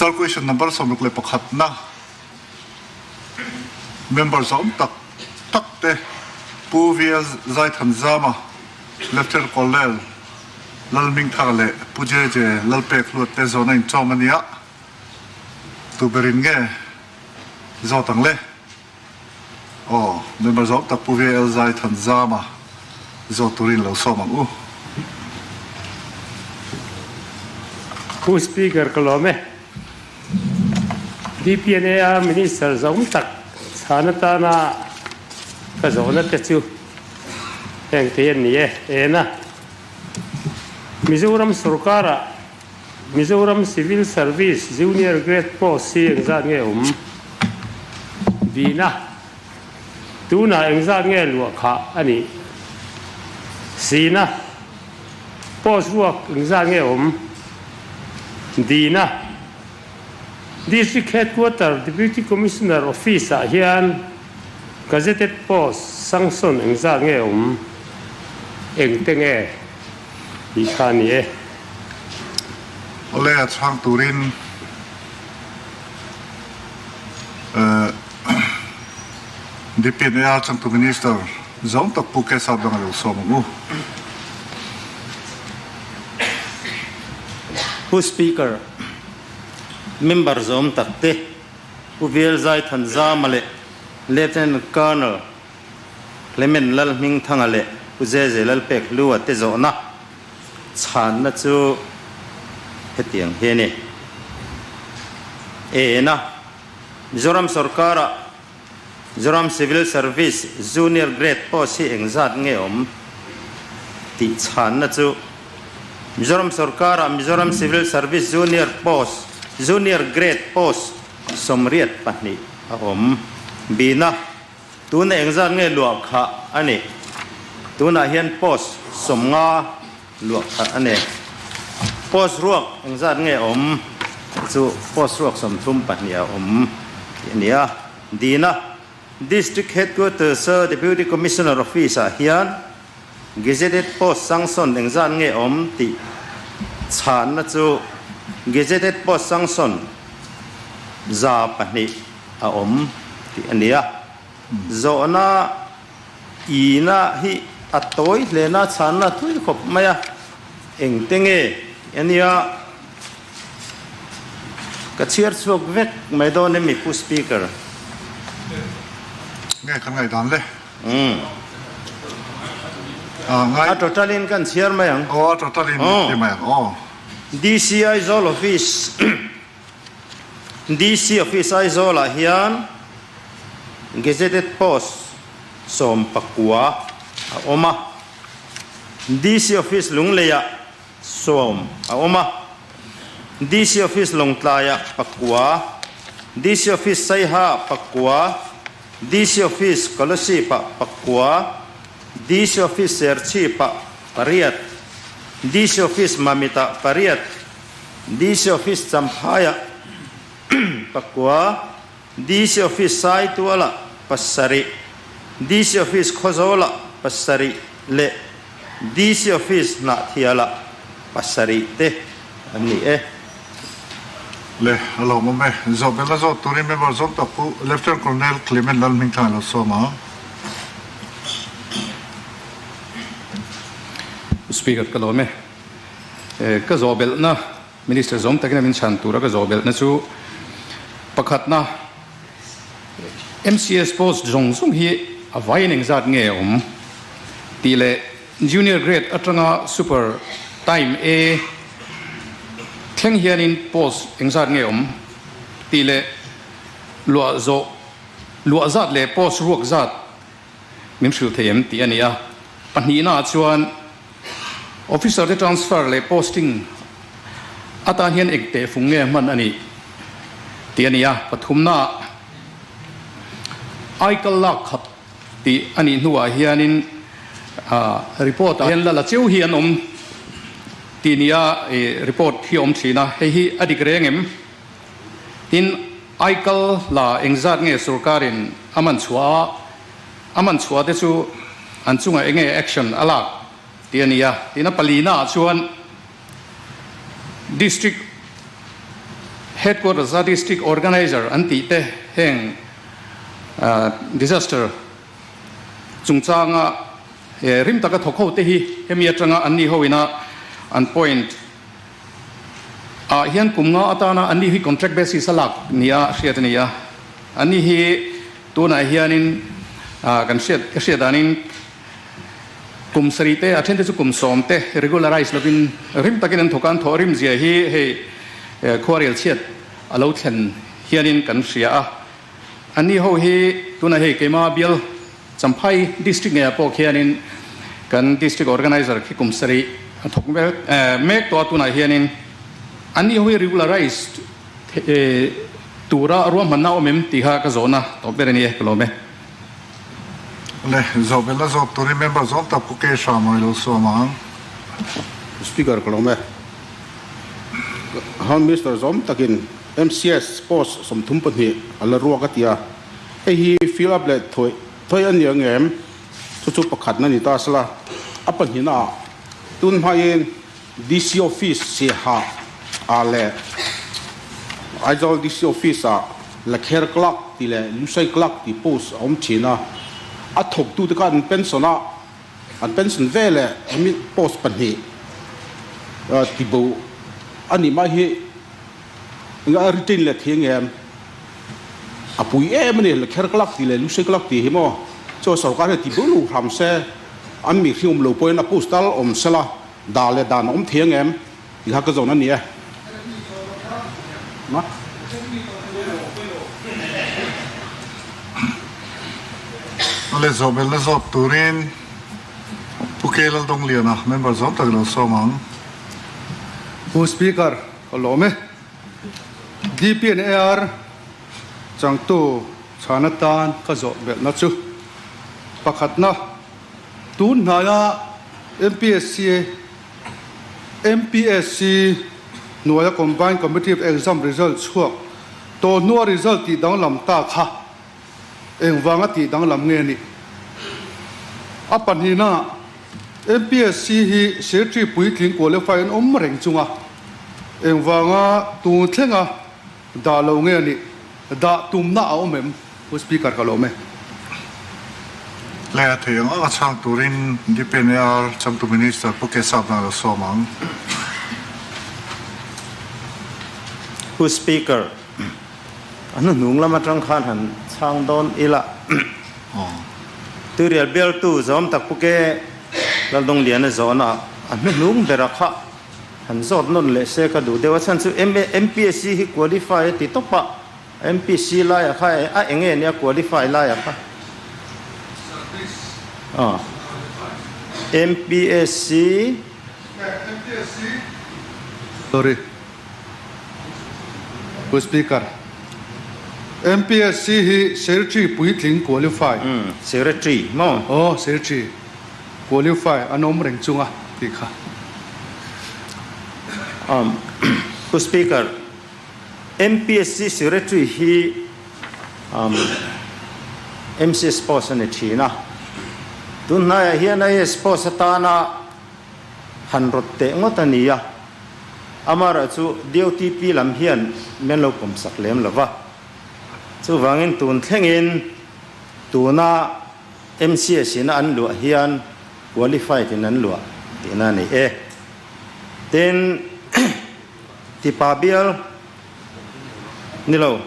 Star question number 61 na member zawm tak tak te Pu VL Zaithanzama, Lieutenant Colonel Lalhmingthanga leh Pu JJ Lalpekhluat te zawhna inchawm a nia. Tu berin nge zawt ang le? Aw, member zawm tak Pu VL Zaithanzama zawt turin lo sawm ang u. Pu Speaker ka lawm e. DPNA-a Minister zawm tak chhan atana ka zawhna te chu heng te hi an ni e. Ena, Mizoram sorkara Mizoram Civil Service Junior Grade Post hi engzat nge awm? Bina, Tunah engzat nge luah khah a nih? Sina, Post ruak engzat nge awm? Dina, District Headquarter Deputy Commissioner Office ah hian Gazetted Post sanction engzat nge awm? Engte nge tih kha a ni e. Awle a chhang turin DPNA changtu Minister zawng tak Pu Kesar dang a lo sawm ang u. Pu Speaker, member zawm tak te, Pu Velzai Thanzama leh Lieutenant Colonel Clement Lalhmingthanga leh Pu Zeze Lalpekhlua te zawhna chhanna chu hetiang hi a ni. Ena, Mizoram sorkara Mizoram Civil Service Junior Grade post hi engzat nge awm tih chhanna chu Mizoram sorkara Mizoram Civil Service Junior post Junior Grade post 82 a awm. Bina. Tuna engzat nge luah khah a nih? Tunah hian post 50 luah khah a ni. Post ruak engzat nge awm? Chu post ruak 32 a awm tih a ni a. Dina District Headquarters a Deputy Commissioner Office ah hian Gazetted post sanction engzat nge awm tih chhanna chu Gazetted post sanction 200 a awm tih a ni a. Zawhna ina hi a tawi hlena chhanna thui khawp mai a, engte nge tih a nia. Ka chhiar chhuak vek mai dawn em mi Pu Speaker? Nge kan ngaihdan le? Umm. A total in kan chhiar mai ang. Aw a total in ti mai ang aw. DC Aizawl Office DC Office Aizawl ah hian Gazetted Post 19 a awm a. DC Office Lunglei ah 10 a awm a. DC Office Lawngtlai ah 9, DC Office Saiha ah 9, DC Office Kolasib ah 9, DC Office Serchhip ah 8, DC Office Mamit ah 8, DC Office Champhai ah 9, DC Office Saitual ah 7, DC Office Khawzawl ah 7 leh DC Office Hnahthial ah 7 te an ni e. Le, a lawmawm e. Zawhbel a zawt turin member zawm tak Pu Lieutenant Colonel Clement Lalhmingthanga lo sawm a. Speaker ka lawm e. Ka zawhbelhna Minister zawm takin a min chhan tura ka zawhbelhna chu pakhatna MCS post zawng zawng hi a vaiin engzat nge a awm tih leh Junior grade atanga super time A thleng hianin post engzat nge awm tih leh luah zawh luah zat leh post ruak zat min hrilh thei em tih a ni a. Pahnihnaah chuan Officer te transfer leh posting atan hian eng tehfung nge hman a nih tih a ni a. Pathumnaah aikal lak khat tih a nih hnuah hianin report ah hian lala cheu hi an awm tih nia report hi a awm thin a, hei hi a dik reng em? Tin, aikal la engzat nge sorkarin a man chhuah a, A man chhuah te chu an chungah enge action a lak tih a ni a, tin a palina ah chuan District Headquarters a District Organiser an tih te heng disaster chungchanga rim taka thawk ho te hi hemi atanga an ni ho ina an point ah hian kum nga atana an ni hi contract basis a lak nia hriat a ni a. An ni hi tunah hianin kan hriat ka hriat danin kum sarih te a then te chu kum sawm te regularize lovin rim takin an thawk a, an thawh rim zia hi hei khuarel chhiat a lo thlen hianin kan hria a. An ni ho hi tunah hei keima bial Champhai District ngeiah pawh khianin kan District Organizer khi kum sarih a thawk mek tawh a, tunah hianin an ni ho hi regularized tura ruahmanna a awm em tih kha ka zawhna tawp ber a ni e, ka lawm e. Le, zawh belh a zawt turin member zawng tak Pu K. Hram a ilo suam ang. Speaker ka lawm e. Home Minister zawm takin MCS post 32 a la ruak a ti a. Hei hi fill up leh thuai thuai a ni ang em? Chu chu pakhatna ni ta sela, a pahnihna ah tun hmain DC office Siaha ah leh Aizawl DC office ah Lakher clerk tih leh Lusai clerk tih post a awm thin a, a thawktute kha an pension a, an pension veleh hemi post pahnih tibo a nih mai hi. Eng a retain leh thei ang em? A pui em a ni, Lakher Club tih leh Lusei Club tih hi maw? Chuan sorkar hian ti bur lo hram se, an mihring awm lo pawhin a post tal awm sela, dah leh dan a awm thei ang em? Tih kha ka zawn a ni e. Le zawhbel la zawt turin Pu K Laldawngliana member zawm tak ilo sawm ang. Pu Speaker, Ka lawm e. DPNAR changtu chhan atan ka zawh belhna chu pakhatna, tun hnaia MPSC MPSC hnuaia Combined Competitive Exam result chhuak tawh hnua result tih danglam ta kha engvanga tih danglam nge nih? A pahnihna, MPSC hi Secretary puitling qualify an awm reng chunga engvanga tun thlenga dah lo nge a nih? Dah tumna a awm em? Pu Speaker ka lawm e. Le a thei ang ang a chhang turin DPNAR changtu Minister Pu Kesap na lo sawm ang. Pu Speaker, A hnuhnung lam atang khan han chhang dawn ila. Tuirial bialtu zawm tak Puke Laldawng Liana zawhna a hnuhnung bera kha han zawt nawn leh se ka duh deuh a chhan chu MPSC hi qualify a ti tawp a, MPC laiah kha a eng nge nia qualify laiah kha? MPSC. Sorry. Pu Speaker, MPSC hi Secretary puitling qualify. Umm, Secretary maw? Aw, Secretary qualify an awm reng chunga tih kha. Umm, Pu Speaker, MPSC Secretary hi umm MCS post a ni thin a. Tun hnaiah hian IAS post atana han rawt teh ngawt a ni a. Amaherawh chu DOTP lam hian min lo pawmsak lem lo va. Chuvangin tun thlengin tuna MCS ina an luah hian qualified in an luah tihna a ni e. Tin, tipa bial ni lo,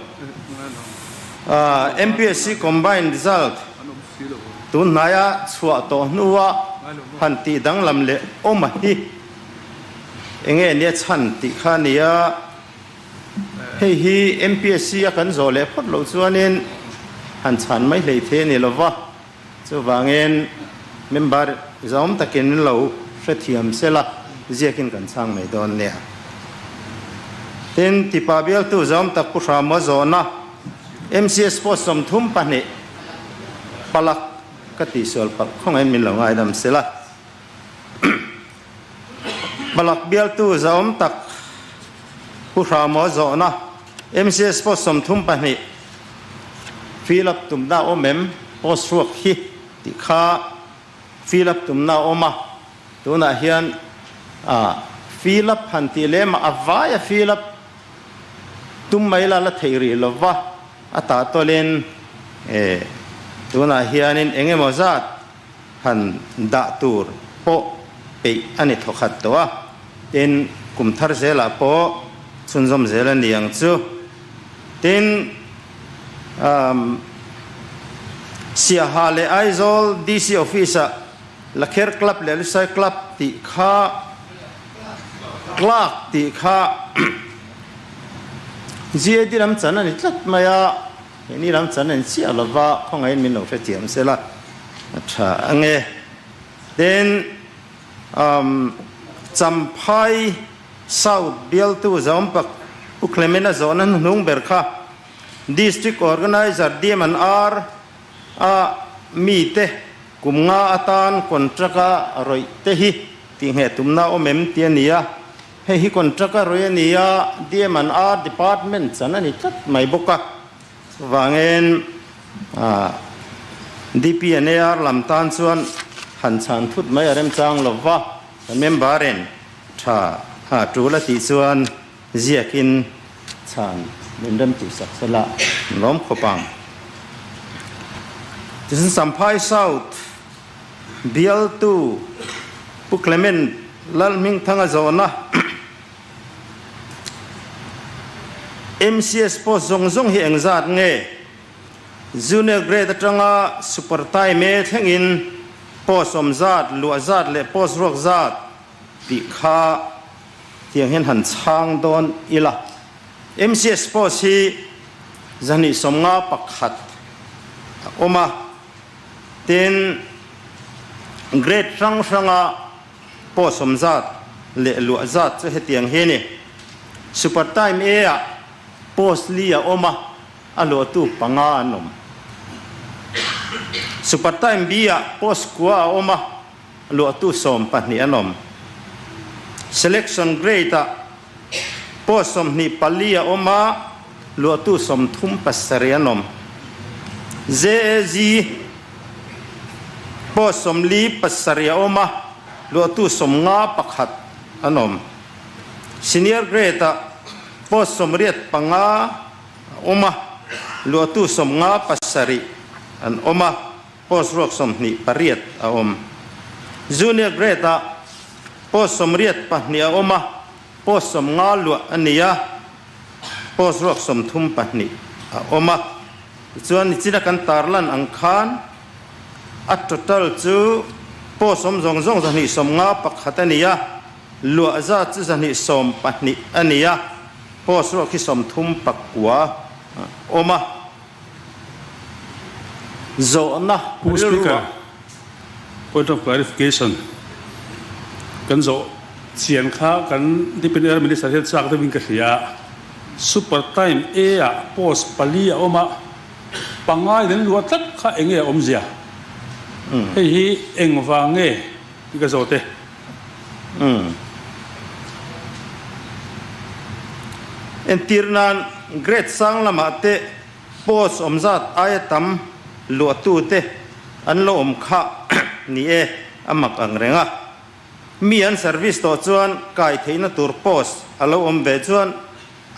MPSC combined result tun hnaia chhuah tawh hnua han tih danglam leh awm a hi. Enge nia chhan tih kha a nia, hei hi MPSC a kan zawh leh phawt loh chuanin han chhan mai hlei thei a ni lo va, chuvangin member zawm takin min lo hrethiam sela ziakin kan chhang mai dawn nia. Tin, tipa bialtu zawm tak Pu Hramua zawhna MCS post 32 palak ka tihsual palh khawngaihin min lo ngaidam sela. Palak bialtu zahawm tak Pu Hramaw zawhna MCS post 32 fill up tumna a awm em? Post ruak hi tih kha fill up tumna a awm a, tunah hian fill up han tih lem a, a vaia fill up. Tum mai la la theih rih lo va, a tah tawlin e tunah hianin eng emaw zat han dah tur pawh peih a ni thawkhat tawh a, tin kum thar zelah pawh chhunzawm zel a ni ang chu. Tin, umm Siaha leh Aizawl DC Office-ah Lakher Club leh Lusai Club tih kha Clerk tih kha GAD lam chan a ni tlat mai a, keini lam chan a ni chiah lo va, khawngaihin min lo hrethiam se la a tha ang e. Tin, umm Champhai South bialtu Zaumpak Pu Clement-a zawhna hnuhnung ber kha District Organiser DMNR a mite kum nga atan contract-a rawih te hi Tihngheh tumna awm em ti a ni a, hei hi contract a rawih a ni a, DMNR department chan a ni tlat mai bawk a, chuvangin DPNAR lam tan chuan han chhan thut mai a remchang lo va, kan member in tha ha tul a tih chuan ziakin chhan min rem tih sak se la lawm khawp ang. Tichuan Champhai South Bialtu Pu Clement Lalhmingthanga zawhna MCS post zawng zawng hi engzat nge? Junior grade atanga super time thlengin post awm zat, luah zat leh post ruak zat tih kha tiang hian han chhang dawn ila. MCS post hi 251 a awm a. Tin, grade hrang hranga post awm zat leh luah zat chu hetiang hi a ni. Super Time A-ah post li a awm a, a luahtu panga an awm. Super Time B-ah post kua a awm a, luahtu 12 an awm. Selection Grade-ah Post 24 a awm a, luahtu 37 an awm. JAG Post 47 a awm a, luahtu 51 an awm. Senior Grade-ah Post 85 a awm a, luahtu 57 an awm a, Post ruak 28 a awm. Junior Grade-ah Post 82 a awm a, Post 50 luah a ni a, post ruak 32 a awm a. Tichuan nichina kan tarlan ang khan a total chu post awm zawng zawng 251 a ni a, luah zat chu 212 a ni a, post ruak hi 39 a awm a. Zawhna Pu Speaker, point of clarification, kan zawh chian kha kan Deputy Air Minister hian chak deuhin ka hria a, Super Time A ah post pali a awm a, pangai in an luah tlat kha eng nge a awmzia? Hei hi engvang nge tih ka zawt e. Entir nan Grade sang lamah te Post awm zat aia tam luahtute an lo awm kha ni e, a mak ang reng a. Mi an service tawh chuan kai theihna tur post a lo awm ve chuan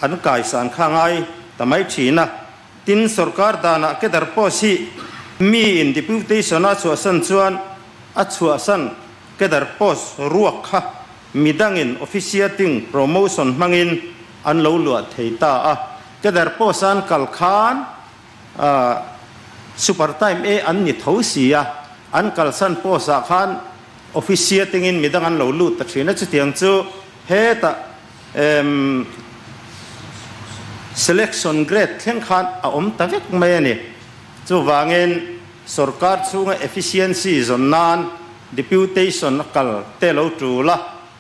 an kaisan kha ngai ta mai thin a. Tin, sorkar danah cadre post hi mi in deputation a chhuahsan chuan a chhuahsan cadre post ruak kha midangin officiating promotion hmangin an lo luah thei ta a. Cadre post an kal khan super time e an ni tho si a, an kalsan post ah khan officiating in midang an lo lut ta thin a, chutiang chu hetah selection grade thleng khan a awm ta vek mai a ni. Chuvangin sorkar chhunga efficiency zawn nan deputation a kal te lo tul a,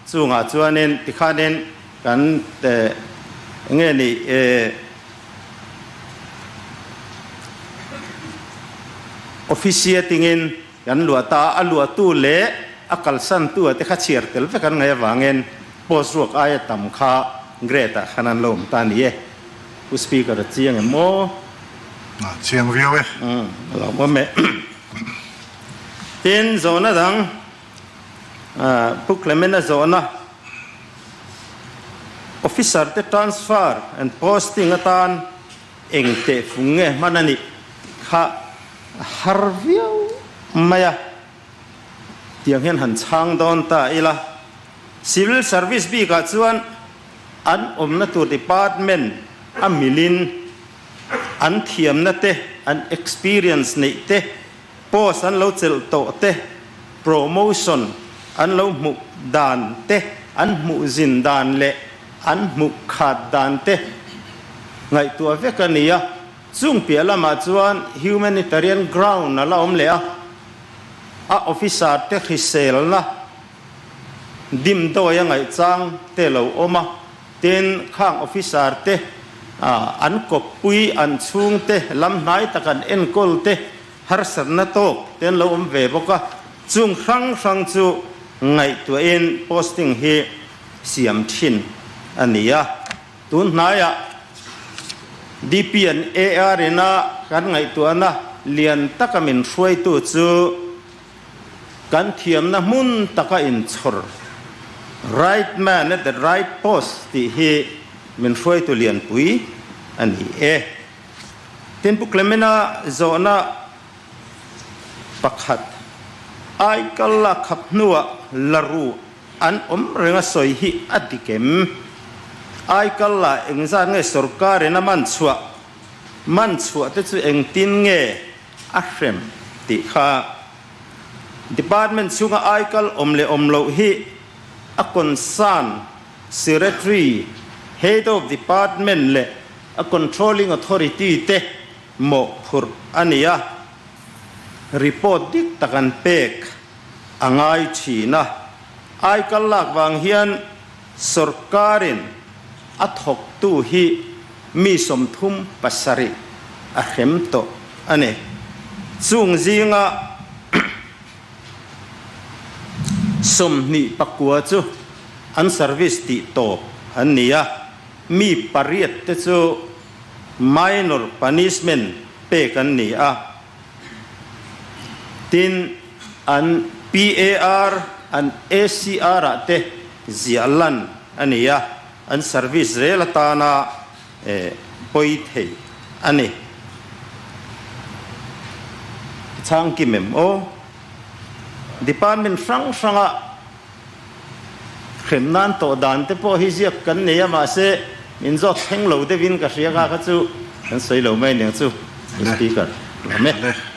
Chungah chuanin tikhanin kan nge ni officiating-in kan luah ta a, a luahtu leh a kalsantu a te kha chhiar tel vek an ngaih avangin post ruak aia tam kha grade-ah khan an lo awm ta a ni e. Pu Speaker a chiang em aw? A chiang viau e. A lo awm e. Tin, zawhna dang. Pu Clement-a zawhna. Officer te transfer and posting atan eng tehfung nge hman a nih tih kha a har viau mai a. Tiang hian han chhang dawn ta ila, Civil Service bikah chuan an awmna tur department a milin an thiamna te, an experience neih te, post an lo chelh tawh te, promotion an lo hmuh dan te, an hmuh zin dan leh an hmuh khat dan te ngaihtuah vek a ni a. Chung piah lamah chuan humanitarian ground a la awm leh a, a officer te hriselna dimdawi a ngaihchang te lo awm a, tin khang officer te an kawppui an chhungte lam hnai tak an enkawl te harsatna tawk te an lo awm ve bawk a, chung hrang hrang chu ngaihtuahin posting hi siam thin a ni a. Tun hnaiah DP and AR ina kan ngaihtuahna lian taka min hruaitu chu kan thiamna hmun taka inchhawr, right man at the right post tih hi min hruaitu lianpui a ni e. Tin, Pu Clemena zawhna pakhat, Aikal lak khap hnuah la ru An awm reng a sawi hi a dik em? Aikal lah engzat nge sorkar in a man chhuah? Man chhuah te chu engtin nge a hrem tih kha Department chhunga aikal awm leh awm loh hi a concern Secretary, Head of Department leh a Controlling Authority te mawhphurh a ni a, report dik tak an pek. a ngai thin a. Aikal lak vang hian sorkarin a thawktu hi mi 37 a hrem tawh a ni. Chung zinga 29 chu an service tih tawp an ni a, mi pariat te chu minor punishment pek an ni a. Tin, an PAR, an ACR ah te ziah lan a ni a, an service zel atana pawi thei a ni. Chhang kim em aw? Department hrang hranga Hrem nan tawh dan te pawh hi ziak kan nei a, mahse min zawt thleng lo deuhin ka hria kha kha chu kan sawi lo mai aniang chu, Speaker. Lawm e.